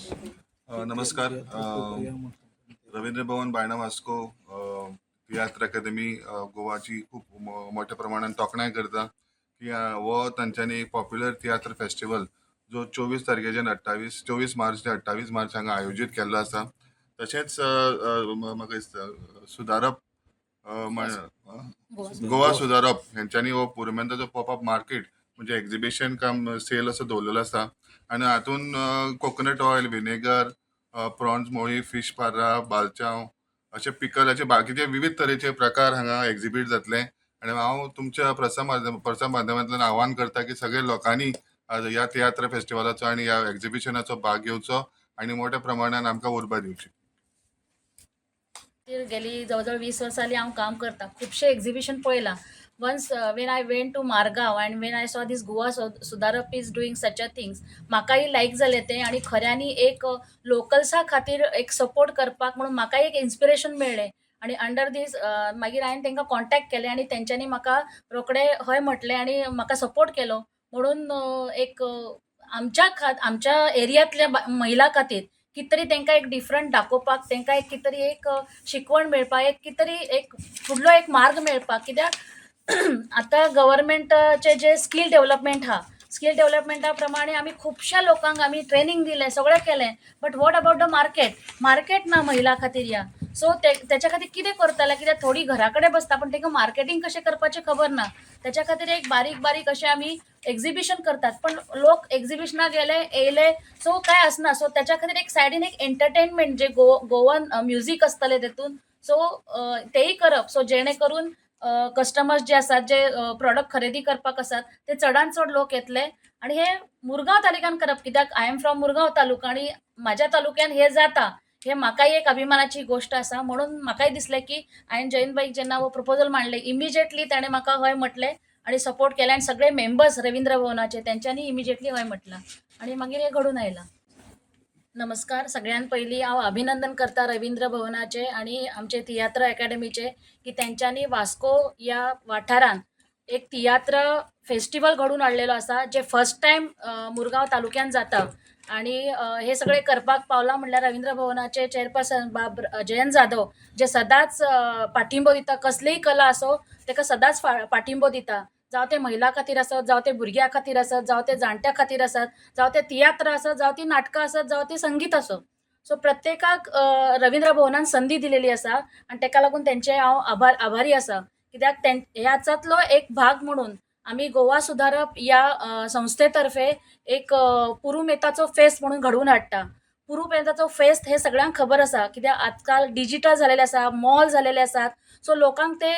नमस्कार. रवींद्र भवन बायणा वास्को तियात्र अकादमी गोवाची खूब मोठ्या प्रमाणात तोखणाय करता की हो तांच्यांनी एक पॉप्युलर तियात्र फेस्टिवल जो 24 तारखेच्यान 28, 24 मार्च ते 28 मार्च हांगा आयोजीत केल्लो आसा. तशेंच अ, अ, म्हाका दिसता सुदारप गोवा सुदारप हेंच्यांनी हो पुरुमेंताचो पॉप मार्केट म्हणजे एक्झिबिशन कम सेल असो दवरलेलो आसा आनी हातून कोकोनट ऑयल, विनेगर, प्रॉन्स मोळी, फिश पार्रा, बालचाव अशे पिकलाचे बाकीचे विविध तरेचे प्रकार हांगा एक्झिबीट जातले. आनी हांव तुमच्या प्रसार माध्यमांतल्यान आवाहन करता की सगळे लोकांनी आज ह्या तियात्र फेस्टिवलाचो आनी ह्या एक्झिबिशनाचो भाग घेवचो आनी मोठ्या प्रमाणान आमकां उर्बा दिवची. खातीर गेली जवळ जवळ 20 वर्सां जालीं हांव काम करता. खुबशें एक्झिबिशन पळयलां. Once when I went to Margao and when I saw this Goa Sudharop is doing such a things, म्हाकाय लायक जालें तें आनी खऱ्यांनी एक लोकल्सा खातीर एक सपोर्ट करपाक म्हणून म्हाकाय एक इन्स्पिरेशन मेळ्ळें. आनी अंडर दीस मागीर हांवें तांकां कॉन्टेक्ट केलें आनी तेंच्यांनी म्हाका रोखडें हय म्हटलें आनी म्हाका सपोर्ट केलो. म्हणून एक आमच्या एरियांतल्या महिला खातीर कितें तरी तांकां एक डिफरंट दाखोवपाक, तांकां एक कितें तरी एक शिकवण मेळपाक, एक कितें तरी एक फुडलो एक मार्ग मेळपाक. कित्याक आतां गव्हर्मेंटाचे जे स्कील डेवलपमेंट आहा, स्कील डेवलपमेंटा प्रमाणे आमी खुबश्या लोकांक आमी ट्रेनींग दिलें, सगळें केलें, but what about the market? Market ना महिला खातीर ह्या. सो ते तेच्या खातीर कितें करतले? कित्याक थोडीं घरा कडेन बसता, पण तांकां मार्केटींग कशें करपाचें खबर ना. तेच्या खातीर एक बारीक बारीक अशें आमी एक्झिबिशन करतात, पण लोक एक्झिबिशनाक गेले, येयले, सो कांय आसना. सो तेच्या खातीर एक सायडीन एक एंटरटेनमेंट जे गोवन म्युजीक आसतलें तेतून, सो तेय करप, सो जेणे करून कस्टमर्स जे आसात, जे प्रोडक्ट खरेदी करपाक आसात, ते चडान चड लोक येतले. आनी हे मुरगांव तालुक्यान करप, कित्याक I am from Murgaon taluka आनी म्हाज्या तालुक्यान हे जाता, हे म्हाकाय एक अभिमानाची गोश्ट आसा. म्हणून म्हाकाय दिसलें की हांवें जयंत बाईक जेन्ना हो प्रपोजल मांडलें, इमिजिएटली ताणें म्हाका हय म्हटलें आनी सपोर्ट केलें. आनी सगळे मेंबर्स रवींद्र भवनाचे, तेंच्यांनी इमिजिएटली हय म्हटलां आनी मागीर हें घडून आयलां. नमस्कार. सगळ्यात पयलीं हांव अभिनंदन करता रवींद्र भवनाचे आनी आमचे तियात्र एकाडमीचे की तेंच्यांनी वास्को ह्या वाठारान एक तियात्र फेस्टिवल घडोवन हाडलेलो आसा, जे फर्स्ट टायम मुरगांव तालुक्यान जाता. आनी हे सगळें करपाक पावलां म्हणल्यार रवींद्र भवनाचे चेअरपर्सन बाब जयंत जाधव, जे सदांच पाठिंबो दिता. कसलीय कला आसो, ताका सदांच पाठिंबो दिता, जावं ते महिला खातीर आसत, जावं ते भुरग्यां खातीर आसत, जावं ते जाणट्या खातीर आसत, जावं ते तियात्र आसत, जावं ती नाटकां आसत, जावं ती संगीत आसत. सो प्रत्येकाक रवींद्र भवनान संदी दिलेली आसा आनी ताका लागून तेंचे हांव आभारी आसा. कित्याक ह्याचातलो एक भाग म्हणून आमी गोवा सुधारप ह्या संस्थेतर्फे एक पुरुमेताचो फेस्त म्हणून घडोवन हाडटा. पुरुमेताचो फेस्त हे सगळ्यांक खबर आसा, कित्याक आजकाल डिजिटल जालेलें आसा, मॉल जालेले आसात, सो लोकांक ते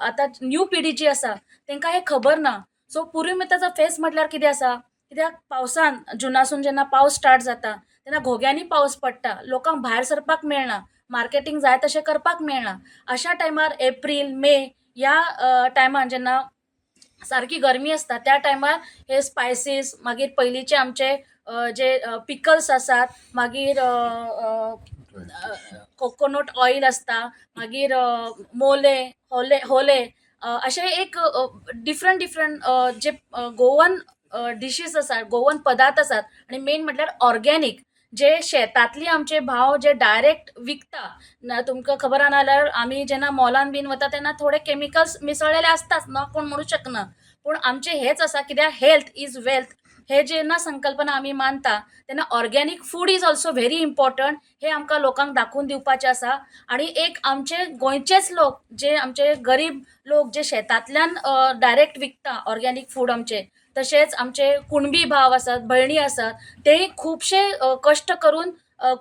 आतां न्यू पिढी जी आसा तांकां हें खबर ना. सो पुरुमेताचो फेस्त म्हटल्यार कितें आसा? कित्याक पावसान जुनासून जेन्ना पावस स्टार्ट जाता तेन्ना घोग्यांनी पावस पडटा, लोकांक भायर सरपाक मेळना, मार्केटींग जाय तशें करपाक मेळना. अशा टायमार एप्रील मे ह्या टायमार जेन्ना सारकी गरमी आसता, त्या टायमार हे स्पायसीस, मागीर पयलींचे आमचे जे पिकल्स आसात, मागीर कोकोनट ऑयल आसता, मागीर मोले, होले होले, अशे एक डिफरंट डिफरंट जे गोवन डिशीज आसात, गोवन पदार्थ आसात आनी मेन म्हटल्यार ऑर्गेनीक जे शेतांतली आमचे भाव जे डायरेक्ट विकता ना. तुमकां खबर आसा जाल्यार आमी जेन्ना मॉलान बीन वता तेन्ना थोडे केमिकल्स मिसळलेले आसताच ना, कोण म्हणू शकना. पूण आमचें हेंच आसा, कित्याक हेल्थ is wealth हे जेन्ना संकल्पना आमी मानता तेन्ना organic food is also very important हे आमकां लोकांक दाखोवन दिवपाचें आसा. आनी एक आमचे गोंयचेच लोक, जे आमचे गरीब लोक जे शेतांतल्यान डायरेक्ट विकता ऑर्गेनीक फूड आमचे, तशेंच आमचे कुणबी भाव आसात, भयणी आसात, तेय खुबशे कश्ट करून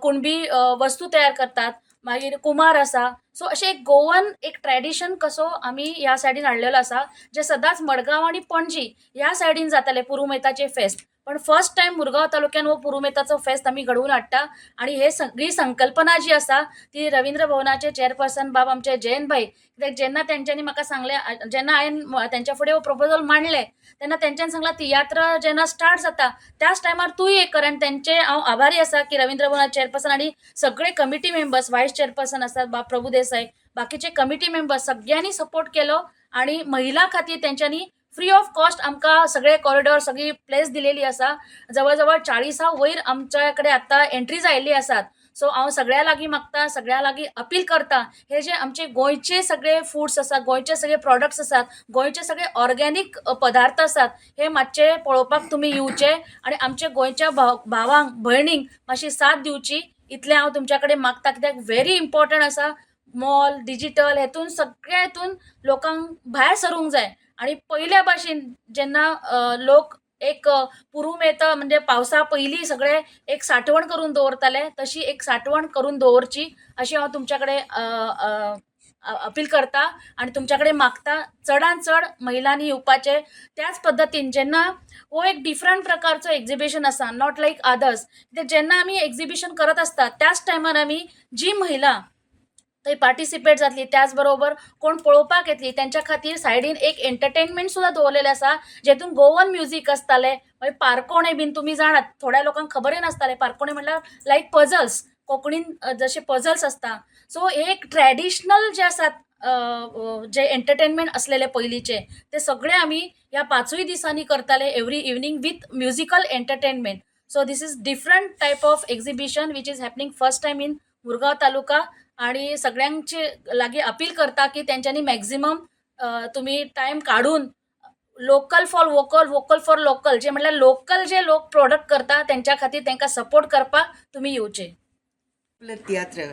कुणबी वस्तू तयार करतात. मागीर कुमार आसा. सो अशें एक गोवन एक ट्रेडिशन कसो आमी ह्या सायडीन हाडलेलो आसा, जे सदांच मडगांव आनी पणजी ह्या सायडीन जाताले पुरुमेताचे फेस्त, पण फर्स्ट टायम मुरगांव तालुक्यान हो पुरुमेताचो फेस्त आमी घडोवन हाडटा. आनी हे सगळी संकल्पना जी आसा ती रवींद्र भवनाचे चेअरपर्सन बाब आमचे जयंत भाई. कित्याक जेन्ना तेंच्यांनी म्हाका सांगलें, जेन्ना हांवें तेंच्या फुडें हो प्रपोजल मांडलें, तेन्ना तेंच्यांनी सांगलां, तियात्र जेन्ना स्टार्ट जाता त्याच टायमार तूंय एक कर. आनी तेंचे हांव आभारी आसा की रवींद्र भवना चेअरपर्सन आनी सगळे कमिटी मेंबर्स, वायस चेअरपर्सन आसात बाब प्रभू देसाई, बाकीचे कमिटी मेंबर्स, सगळ्यांनी सपोर्ट केलो आनी महिला खातीर तेंच्यांनी फ्री ऑफ कॉस्ट आमकां सगळे कॉरिडॉर, सगळी प्लेस दिलेली आसा. जवळ जवळ 40 वयर आमच्या कडेन आतां एंट्रीज आयिल्ली आसात. सो हांव सगळ्या लागीं मागता, सगळ्या लागीं अपील करता, हे जे आमचे गोंयचे सगळे फुड्स आसा, गोंयचे सगळे प्रॉडक्ट्स आसात, गोंयचे सगळे ऑर्गेनीक पदार्थ आसात, हे मातशे पळोवपाक तुमी येवचे आनी आमच्या गोंयच्या भावांक भयणींक मातशी साथ दिवची, इतलें हांव तुमच्या कडेन मागता. कित्याक व्हेरी इम्पॉर्टंट आसा. मॉल, डिजीटल हेतून सगळ्या हेतून लोकांक भायर सरूंक जाय आनी पयल्या भाशेन जेन्ना लोक एक पुरूम येता, म्हणजे पावसा पयलीं सगळे एक साठवण करून दवरताले, तशी एक साठवण करून दवरची अशी हांव तुमच्या कडेन अपील करता आनी तुमच्या कडेन मागता. चडान चड महिलांनी येवपाचें. त्याच पद्दतीन जेन्ना हो एक डिफरंट प्रकारचो एग्जिबिशन आसा, not like others, कित्याक जेन्ना आमी एग्जिबिशन करत आसता त्याच टायमार आमी जी महिला थंय पार्टिसिपेट जातली, त्याच बरोबर कोण पळोवपाक येतली, तेंच्या खातीर सायडीन एक एंटरटेनमेंट सुद्दां दवरलेलें आसा, जेतून गोवन म्युजीक आसतालें. मागीर पारकोणे बीन तुमी जाणात, थोड्या लोकांक खबरय नासतालें. पारकोणे म्हणल्यार लायक पजल्स, कोंकणीन जशे पजल्स आसता. सो एक ट्रेडिशनल जे आसात जे एंटरटेनमेंट आसलेले पयलींचे, ते सगळे आमी ह्या 5 दिसांनी करताले, every evening with musical entertainment. So this is different type of exhibition which is happening first time in Murgaon taluka. आणि सगळ्यांचे लागीं अपील करता की तेंच्यांनी मॅक्झिमम तुमी टायम काडून local for vocal, vocal for local, जे म्हणल्यार लोकल जे लोक प्रोडक्ट करता तेंच्या खातीर तेंकां सपोर्ट करपाक तुमी येवचे. पॉप्युलर तियात्र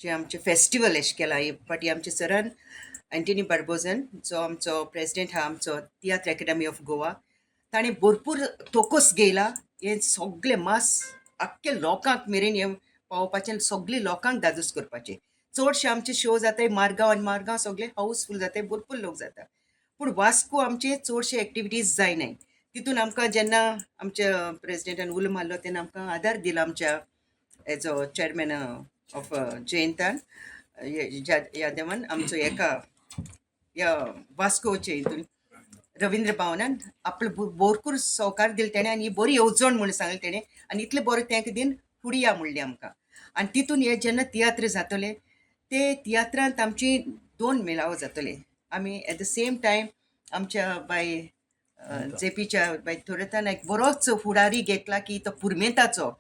जे आमचे फेस्टिवल अशें केलां हे फावटी आमच्या सरान एंटनी बार्बोजन, जो आमचो प्रेजिडेंट आहा आमचो तियात्र एकेडमी ऑफ गोवा, ताणें भरपूर तोकोस घेयला हें सगलें मास आख्खे लोकांक मेरेन हें पावोवपाचें, सगळे लोकांक धादोस करपाचें. चडशे आमचे शो जाताय मारगांव, आनी मारगांव सगळे हाऊसफूल जाताय, भरपूर लोक जाता. पूण वास्को आमचे चडशे एक्टिविटीज जायनाय. तितून आमकां जेन्ना आमच्या प्रेजिडेंटान उलो मारलो तेन्ना आमकां आदार दिलो आमच्या एजो चेअरमॅन ऑफ जयंतान यादवान, आमचो एका ह्या वास्कोचे हितून रविंद्र भवनान आपलो भरपूर सहकार दिले तेणें आनी ही बरी येवजण म्हूण सांगलें तेणें आनी इतलें बरें तेंक दिन फुडें या म्हणलें आमकां. आनी तितून हे जेन्ना तियात्र जातले ते तियात्रांत आमची 2 मेळावो जातले. आमी एट the same time आमच्या बाय जेपीच्या बाय थोरतान एक बरोच फुडारी घेतला की तो पुरुमेंताचो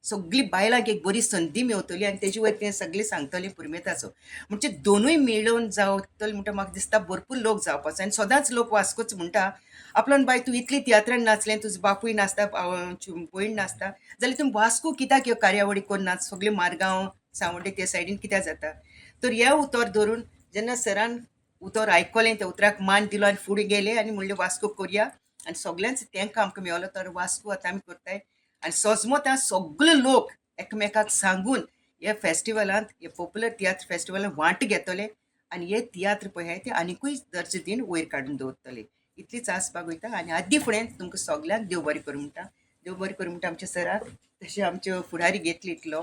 सगळी बायलांक एक बरी संदी मेवतली आनी तेजे वयर तें सगळें सांगतलें पुरुमेंताचो. म्हणजे दोनूय मेळून जावतले म्हणटा म्हाका दिसता भरपूर लोक जावपाचो. आनी सदांच लोक वास्कोच म्हणटा आपल्यान, बाय तूं इतली तियात्रान नाचलें, तुजो बापूय नाचता, भयण नाचता, जाल्यार तुमी वास्को कित्याक ह्यो कार्यावळी करनात, सगळे मारगांव सांवड्डें ते सायडीन कित्याक जाता. तर हें उतर धरून जेन्ना सरान उतर आयकलें, त्या उतराक मान दिलो आनी फुडें गेले आनी म्हणलें वास्को करया आनी सगल्यांच तेंको आमकां मेवलो. तर वास्को आतां आमी करताय आनी सजमत सगळे लोक एकमेकाक सांगून ह्या फेस्टिवलांत, ह्या पॉप्युलर तियात्र फेस्टिवलांत वांटो घेतले आनी हे तियात्र पळय ते आनिकूय दर्जो दिन वयर काडून दवरतले, इतलीच आस बागयता. आनी आदी फुडें तुमकां सगल्यांक देव बरें करूं म्हणटा, देव बरें करूं म्हणटा आमच्या सराक, तशें आमच्यो फुडारी घेतली इतलो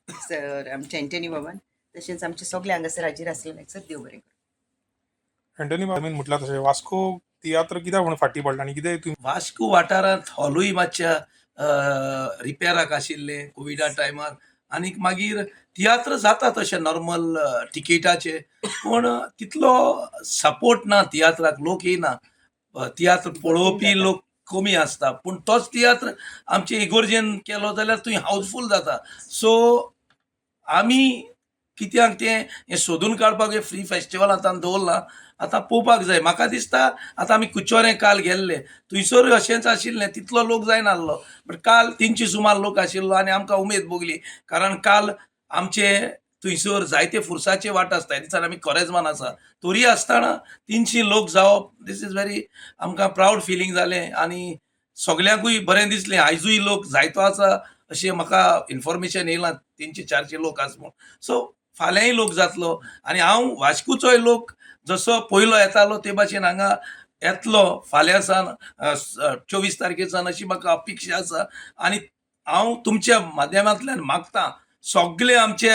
सर आमच्या एंटनी बाबान, तशेंच आमचे सगळे हांगासर हाजीर आसलेले सर देव बरें करूं. एंटनी बाबान म्हटलां तशें वास्को तियात्र कित्याक म्हणून फाटीं पडला आनी कितें तुमी वास्को वाठारांत हॉलूय मातशा रिपेराक आशिल्लें कोविडा टायमार, आनीक मागीर तियात्र जाता तशें नॉर्मल टिकेटाचे, पूण तितलो सपोर्ट ना तियात्राक, लोक येयना, तियात्र पळोवपी लोक कमी आसता. पूण तोच तियात्र आमचे इगोर्जेन केलो जाल्यार थंय हावजफूल जाता. सो आमी कित्याक तें हें सोदून काडपाक हें फ्री फेस्टिवल आतां दवरलां, आतां पळोवपाक जाय. म्हाका दिसता आतां आमी कुचोरें काल गेल्ले थंयसरूय अशेंच आशिल्लें, तितलो लोक जायनासलो, बट काल 300 सुमार लोक आशिल्लो आनी आमकां उमेद भोगली, कारण काल आमचे थंयसर जायते फुरसाचे वाट आसता, ह्या दिसान आमी कोरेजमान आसा, तरी आसतना 300 लोक जावप these is very आमकां प्रावड फिलींग जालें आनी सगल्यांकूय बरें दिसलें. आयजूय लोक जायतो आसा अशें म्हाका इन्फॉर्मेशन येयलां, 300-400 लोक आसा म्हूण. सो फाल्यांय लोक जातलो आनी हांव वास्कोचोय लोक जसो पयलो येतालो ते भाशेन हांगा येतलो फाल्यां सावन 24 तारखे सावन अशी म्हाका अपेक्षा आसा. आनी हांव तुमच्या माध्यमांतल्यान मागता सगळे आमचे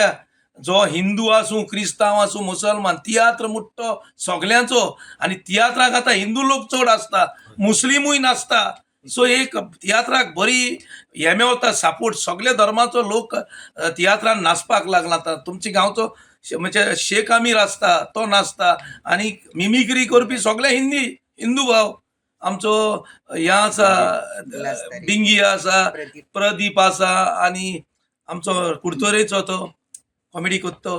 जो हिंदू आसूं, क्रिस्तांव आसूं, मुसलमान, तियात्र मुट्टो सगल्यांचो आनी तियात्राक आतां हिंदू लोक चड आसता, मुस्लिमूय नासता. सो एक तियात्राक बरी हें मेवता सपोर्ट, सगळे धर्माचो लोक तियात्रान नाचपाक लागला. आतां तुमच्या गांवचो म्हणजे शेख आमीर आसता तो नाचता आनी मिमिक्री करपी सगळे हिंदू भाव. आमचो ह्या आसा, लास्तारी. बिंगी आसा, प्रदीप. प्रदीप आसा आनी आमचो कुडतरेचो तो कॉमेडी कोत्तो,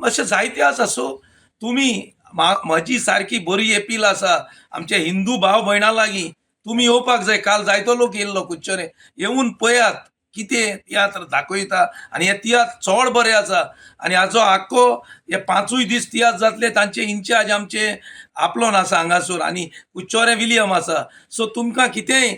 अशे जायते आसा. सो तुमी म्हजी सारकी बरी अपील आसा आमच्या हिंदू भाव भयणां लागीं, तुमी येवपाक जाय. काल जायतो लोक येयल्लो कुच्चोरे, येवन पळयात कितें तियात्र दाखयता आनी हे तियात्र चड बरे आसा. आनी हाजो आख्खो हे 5 दीस तियात्र जातले, तांचे इन्चार्ज आमचे आपलोन आसा हांगासर आनी कुच्चोरे विलियम आसा. सो तुमकां कितेंय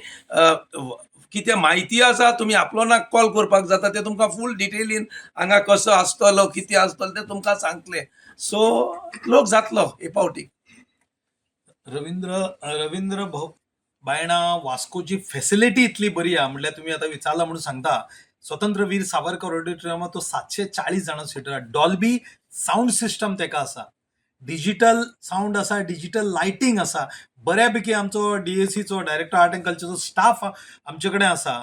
कितें म्हायती आसा तुमी आपलोनाक कॉल करपाक जाता, ते तुमकां फूल डिटेलीन हांगा कसो आसतलो कितें आसतलो तें तुमकां सांगतले. सो लोक जातलो हे फावटी. रवींद्र बायणा वास्कोची फेसिलिटी इतली बरी आहा, म्हणल्यार तुमी आतां विचारला म्हणून सांगता. स्वतंत्र वीर सावरकर ऑडिटोरियमात तो 740 जाणां सिटर, डॉल्बी सावंड सिस्टम तेका आसा, डिजिटल सावंड आसा, डिजिटल लायटींग आसा. बऱ्यापैकी आमचो डीएसीचो डायरेक्टर आर्ट एंड कल्चरचो स्टाफ आमचे कडेन आसा.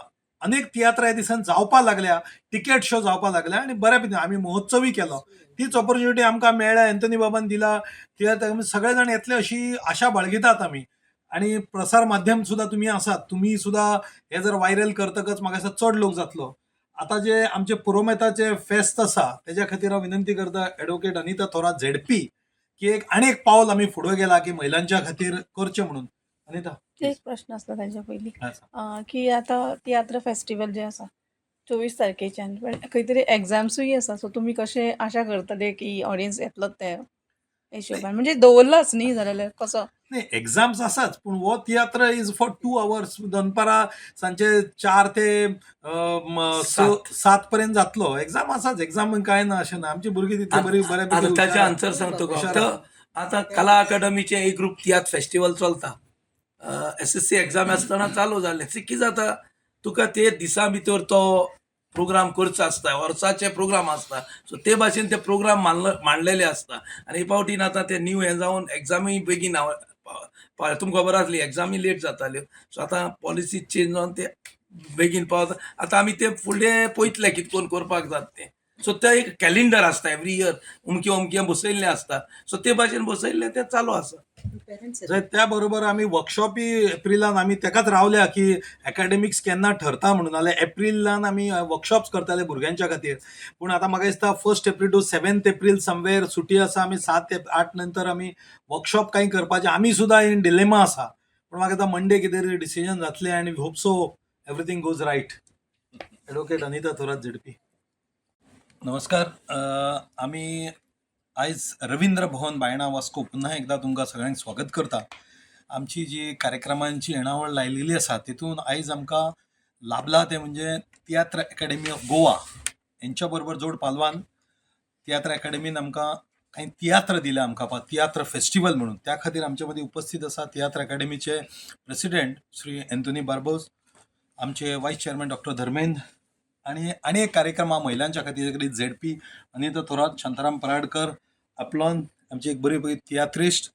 अनेक तियात्रां ह्या दिसान जावपा लागल्या, टिकेट शो जावपा लागल्या आनी बऱ्यापैकी आमी महोत्सवूय केलो. तीच ऑपॉर्च्युनिटी आमकां मेळ्ळ्या, एंथनी बाबान दिला. तियात्र आमी सगळे जाण येतले अशी आशा बाळगितात आमी. आनी प्रसार माध्यम सुद्दां तुमी आसात, तुमी सुद्दां हे जर व्हायरल करतकच म्हाका दिसता चड लोक जातलो. आतां जे आमचे पुरोमेताचे फेस्त आसा तेज्या खातीर हांव विनंती करता एडवोकेट अनिता थोरात झेडपी की एक आनी एक पावल आमी फुडें गेला की महिलांच्या खातीर करचें म्हणून. अनिता. एक प्रश्न आसलो ताच्या पयलीं हा, की आतां तियात्र फेस्टिवल जे आसा 24 तारखेच्यान, पण खंय तरी एग्जाम्सूय आसा, सो तुमी कशें आशा करतले की ऑडियन्स येतलोच ते हिशोबान, म्हणजे दवरलाच न्ही जाल्यार कसो? नाही, एक्झाम्स आसाच, पूण हो तियात्र is for 2 hours, दनपारां सांजचे 4 ते 7 पर्यंत जातलो. एक्झाम आसाच, एक्झाम काय ना अशें ना. आमची भुरगीं तितली बरी बऱ्यापैकी आतां ताचे हुशार. आन्सर सांगता तुका. हुशार. तर आतां कला अकादमीचें एक ग्रुप तियात्र फेस्टिवल चलता, एसएससी एग्जाम आसतना चालू जालें. कितें जाता तुका ते दिसा भितर तो प्रोग्राम करचो आसता, वर्साचे प्रोग्राम आसता. सो ते भाशेन ते प्रोग्राम मांडलेले आसता. आनी हे फावटीन आतां ते न्यू हें जावन एग्जामूय बेगीन तुमकां खबर आसली एग्जामी लेट जाताल्यो. सो आतां पॉलिसी चेंज जावन ते बेगीन पावता. आतां आमी ते फुडलें पळयतले कितें करून करपाक जाता तें. सो ते एक कॅलेंडर आसता एवरी इयर, अमकें अमकें बसयल्लें आसता. सो ते भाशेन बसयल्लें तें चालू आसा. त्या बरोबर आमी वर्कशॉपय एप्रिलान आमी तेकाच रावल्या की एकाडेमिक्स केन्ना ठरता म्हणून, नाल्यार एप्रिलान आमी वर्कशॉप्स करताले भुरग्यांच्या खातीर. पूण आतां म्हाका दिसता 1 April to 7 April somewhere सुटी आसा. आमी 7 ते 8 नंतर आमी वर्कशॉप कांय करपाचें आमी सुद्दां इन डिलेमा आसा. पूण म्हाका दिसता मंडे कितें तरी डिसिजन जातलें आनी hope so everything goes right. Advocate Anita Thorat, ZP. नमस्कार. आमी आयज रवींद्र भवन बायणा वास्को पुन्हा एकदा तुमकां सगळ्यांक स्वागत करता. आमची जी कार्यक्रमांची येणावळ लायलेली आसा तितून आयज आमकां लाभला तें म्हणजे तियात्र एकाडेमी ऑफ गोवा हेंच्या बरोबर जोड पालवान तियात्र एकाडेमीन आमकां कांय तियात्र दिल्या आमकां तियात्र फेस्टिवल म्हणून. त्या खातीर आमचे मदीं उपस्थित आसा तियात्र एकाडेमीचे प्रेसिडेंट श्री एंथोनी बार्बोज, आमचे वायस चेअरमॅन डॉक्टर धर्मेंद्र, आनी आनी एक कार्यक्रम आहा महिलांच्या खातीर झेडपी अनिता थोरात, शांताराम पराडकर, आपलोन आमची एक बरी बरी तियात्रिस्ट,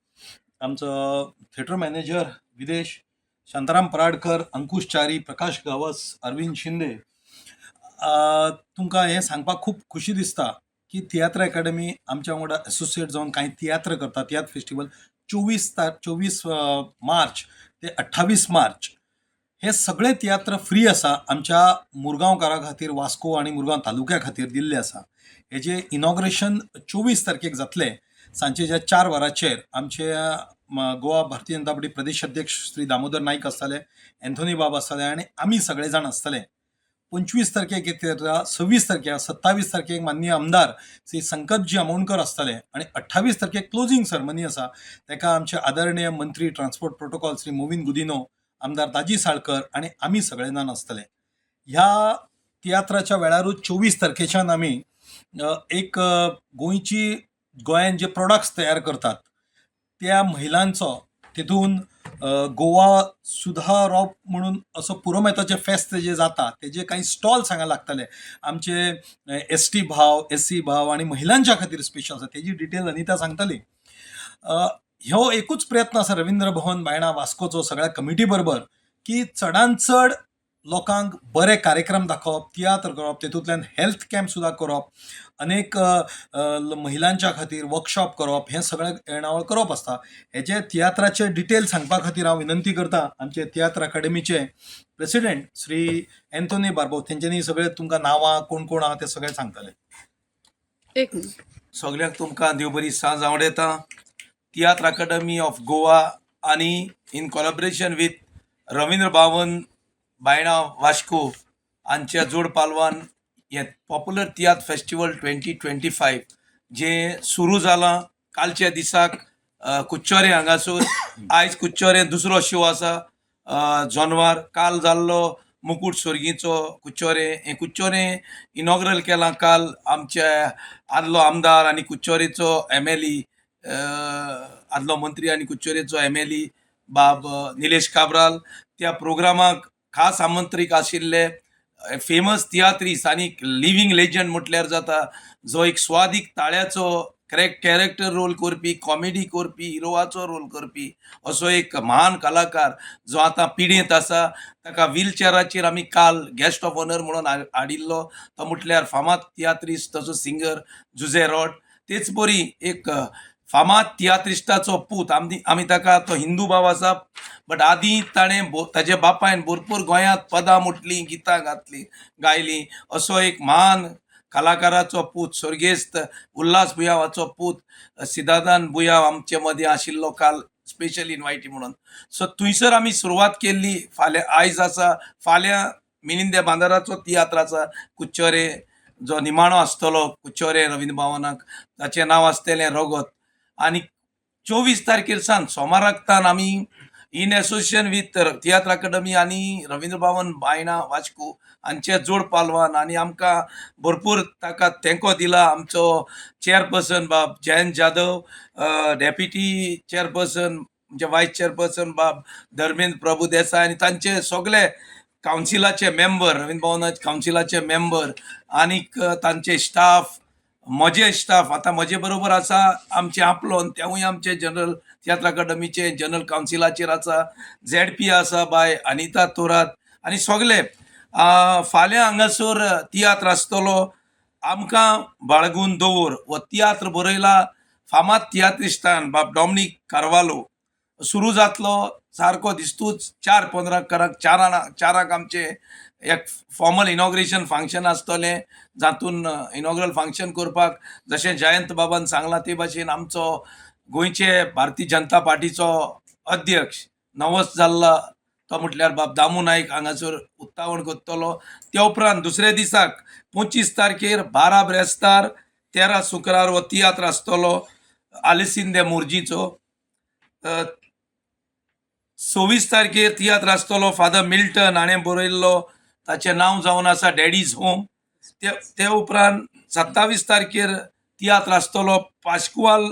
आमचो थिएटर मॅनेजर विदेश, शांताराम पराडकर, अंकुश च्यारी, प्रकाश गांवस, अरविंद शिंदे. तुमकां हें सांगपाक खूब खुशी दिसता की तियात्र एकाडेमी आमच्या वांगडा एसोसिएट जावन कांय तियात्र करता. तियात्र फेस्टिवल 24 मार्च ते 28 मार्च हे सगळे तियात्र फ्री आसा आमच्या मुरगांवकारां खातीर, वास्को आनी मुरगांव तालुक्या खातीर दिल्ले आसा. हेजें इनॉग्रेशन 24 तारखेक जातलें सांजचे ज्या 4 वरांचेर आमचे गोवा भारतीय जनता पार्टी प्रदेश अध्यक्ष श्री दामोदर नाईक आसतले, एंथोनी बाब आसतले आनी आमी सगळे जाण आसतले. 25 तारखेक येता, 26 तारखेक, 27 तारखेक माननीय आमदार श्री संकल्पजी आमोणकर आसतले आनी 28 तारखेक क्लोजींग सेरेमनी आसा. तेका आमचे आदरणीय मंत्री ट्रान्सपोर्ट प्रोटोकॉल श्री मोविन गुदिनो, आमदार दाजी साळकर आनी आमी सगळे जाण आसतले. ह्या तियात्राच्या वेळारूच 24 तारखेच्यान आमी एक गोंयची गोंयान जे प्रोडक्ट्स तयार करतात त्या महिलांचो तितून गोवा सुधा रॉप म्हणून असो पुरोमेताचें फेस्त जें जाता तेजे कांय स्टॉल्स हांगा लागतले. आमचे एस टी भाव, एस सी भाव आनी महिलांच्या खातीर स्पेशल आसा तेजी डिटेल अनिता सांगतली. ह्यो एकूच प्रयत्न आसा रवींद्र भवन बायणा वास्कोचो सगळ्या कमिटी बरोबर की चडान चड लोकांक बरे कार्यक्रम दाखोवप, तियात्र करप, तेतूंतल्यान हेल्थ कँप सुद्दां करप, अनेक महिलांच्या खातीर वर्कशॉप करप, हें सगळें येणावळ करप आसता. हेजे तियात्राचे डिटेल सांगपा खातीर हांव विनंती करता आमचे तियात्र अकाडमीचे प्रेसिडेंट श्री एन्थोनी बार्बोज, तेंच्यांनी सगळे तुमकां नांवां कोण कोण आहा ते सगळे सांगतले. एक मिनिट. सगल्यांक तुमकां देव बरी सांज आवडयता. तियात्र अकाडमी ऑफ गोवा आनी in collaboration with Ravindra Bhavan Baina Vasco हांच्या जोड पालवान हें popular tiatr festival 2025 जें सुरू जालां कालच्या दिसाक कुच्चोरें हांगासर. आयज कुच्चोरें दुसरो शो आसा जनवार. काल जाल्लो मुकूट सोर्गीचो कुच्चोरें, हें कुच्चोरें इनॉग्रल केलां काल आमच्या आदलो आमदार आनी कुच्चोरेचो एम एल ई, आदलो मंत्री आनी कुच्चोरेचो एम एल ई बाब निलेश काब्राल. त्या प्रोग्रामाक खास आमंत्रीत आशिल्ले फेमस तियात्रीस आनी लिवींग लेजंड म्हटल्यार जाता, जो एक स्वादीक ताळ्याचो करेक्ट कॅरेक्टर रोल करपी, कॉमेडी करपी, हिरोवाचो रोल करपी असो एक महान कलाकार जो आतां पिडेंत आसा, ताका व्हीलचॅराचेर आमी काल गेस्ट ऑफ ऑनर म्हणून हाडिल्लो. तो म्हटल्यार फामाद तियात्रिस्ट तसो सिंगर जुझे रॉड. तेच परी एक फामाद तियात्रिस्टाचो पूत, आमी ताका, तो हिंदू भाव आसा, बट आदीं ताणें ताच्या बापायन भरपूर गोंयांत पदां म्हटलीं, गितां घातलीं, गायलीं, असो एक महान कलाकाराचो पूत, स्वर्गेस्त उल्हास बुयांवाचो पूत सिदादान बुयांव आमचे मदीं आशिल्लो काल स्पेशल इनवायटी म्हणून. सो थंयसर आमी सुरवात केल्ली. फाल्यां, आयज आसा, फाल्यां मिनिंदे बांदाराचो तियात्र आसा कुच्चोरे, जो निमाणो आसतलो कुच्चोरे रवींद्र भवनाक, ताचें नांव आसतलें रोगोत. आनी 24 तारखेर सावन सोमाराक तान आमी in association with Tiatr Academy आनी रवींद्र भवन बायणा वास्को हांचे जोड पालवान आनी आमकां भरपूर ताका तेंको दिला आमचो चेअरपर्सन बाब जयंत जाधव, डेप्युटी चेअरपर्सन म्हणजे वायस चेअरपर्सन बाब धर्मेंद्र प्रभू देसाय आनी तांचे सगळे कावन्सिलाचे मेंबर, रवींद्र भवना कावन्सिलाचे मेंबर आनीक तांचे स्टाफ, म्हजे स्टाफ. आतां म्हजे बरोबर आसा आमचे आपलोन, तेवूय आमचे जनरल तियात्र अकाडमीचे जनरल कावन्सिलाचेर आसा. झेड पी आसा बाय अनिता थोरात आनी सगले. फाल्यां हांगासर तियात्र आसतलो आमकां बाळगून दवर. हो तियात्र बरयला फामाद तियात्रिस्टान बाब डॉमनीक कार्वालो. सुरू जातलो सारको दिस्तूच 4:15 कराक, 4 चारांक आमचें एक फॉर्मल इनॉग्रेशन फंक्शन आसतलें, जातून इनॉग्रल फंक्शन करपाक जशें जयंत बाबान सांगलां ते भाशेन आमचो गोंयचे भारतीय जनता पार्टीचो अध्यक्ष नवोच जाल्ला तो म्हटल्यार बाब दामू नायक हांगासर उक्तावण करतलो. त्या उपरांत दुसऱ्या दिसाक 25 तारखेर 12 ब्रेस्तार 13 शुक्रार हो तियात्र आसतलो आलिसीन दे मोर्जीचो. 26 तारखेर तियात्र आसतलो फादर मिल्टन हाणें बरयल्लो, ताचें नांव जावन आसा डॅडीज होम. ते ते उपरांत 27 तारखेर तियात्र आसतलो पाश्कुआल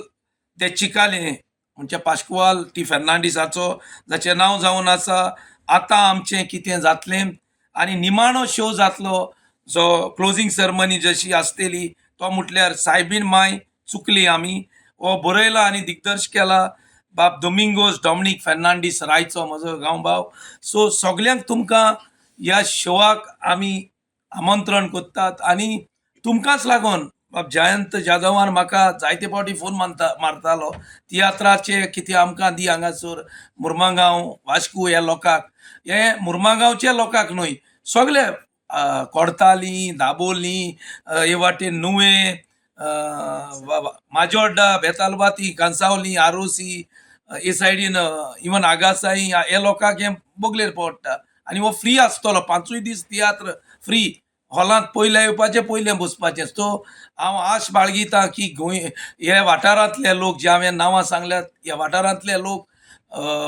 ते चिकाले, म्हणजे पाश्कुआल टी फेर्नांडीसाचो, जाचें नांव जावन आसा आतां आमचें कितें जातलें. आनी निमाणो शो जातलो, जो क्लोजींग सेरेमनी जशी आसतली, तो म्हटल्यार सायबीन माय चुकली आमी. हो बरयला आनी दिग्दर्श केला बाब दोमिंगोस डॉमनीक फेर्नांडीस रायचो, म्हजो गांवभाव. सो सगल्यांक तुमकां ह्या शोवाक आमी आमंत्रण करतात. आनी तुमकांच लागून बाब जयंत जाधवान म्हाका जायते फावटी फोन मानता मारतालो, तियात्राचे कितें आमकां दी हांगासर मुर्मागांव वास्को ह्या लोकांक. हे मुर्मागांवच्या लोकांक न्हय, सगळे कोडताली, दाबोली, हे वाटेन नुवें, माजोड्डा, बेतालबाती, कांसावली, आरोसी हे सायडीन, इवन आगासाई हे लोकांक हें बगलेर पडटा. आनी हो फ्री आसतलो पांचूय दीस तियात्र फ्री. हॉलांत पयलें येवपाचें, पयलें बसपाचें. सो हांव आश बाळगितां की गोंय हे वाठारांतले लोक, जे हांवें नांवां सांगल्यात, ह्या वाठारांतले लोक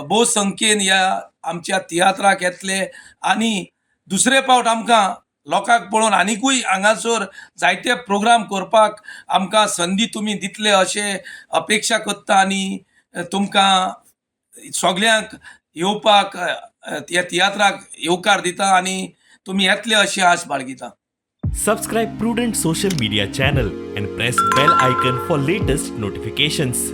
भोव संख्येन ह्या आमच्या तियात्राक येतले आनी दुसरे फावट आमकां लोकांक पळोवन आनिकूय हांगासर जायते प्रोग्राम करपाक आमकां संदी तुमी दितले अशें अपेक्षा करता. आनी तुमकां सगल्यांक येवपाक ह्या तियात्राक येवकार दिता आनी तुमी येतले अशी आस बाळगिता. Subscribe Prudent Social Media channel and press bell icon for latest notifications.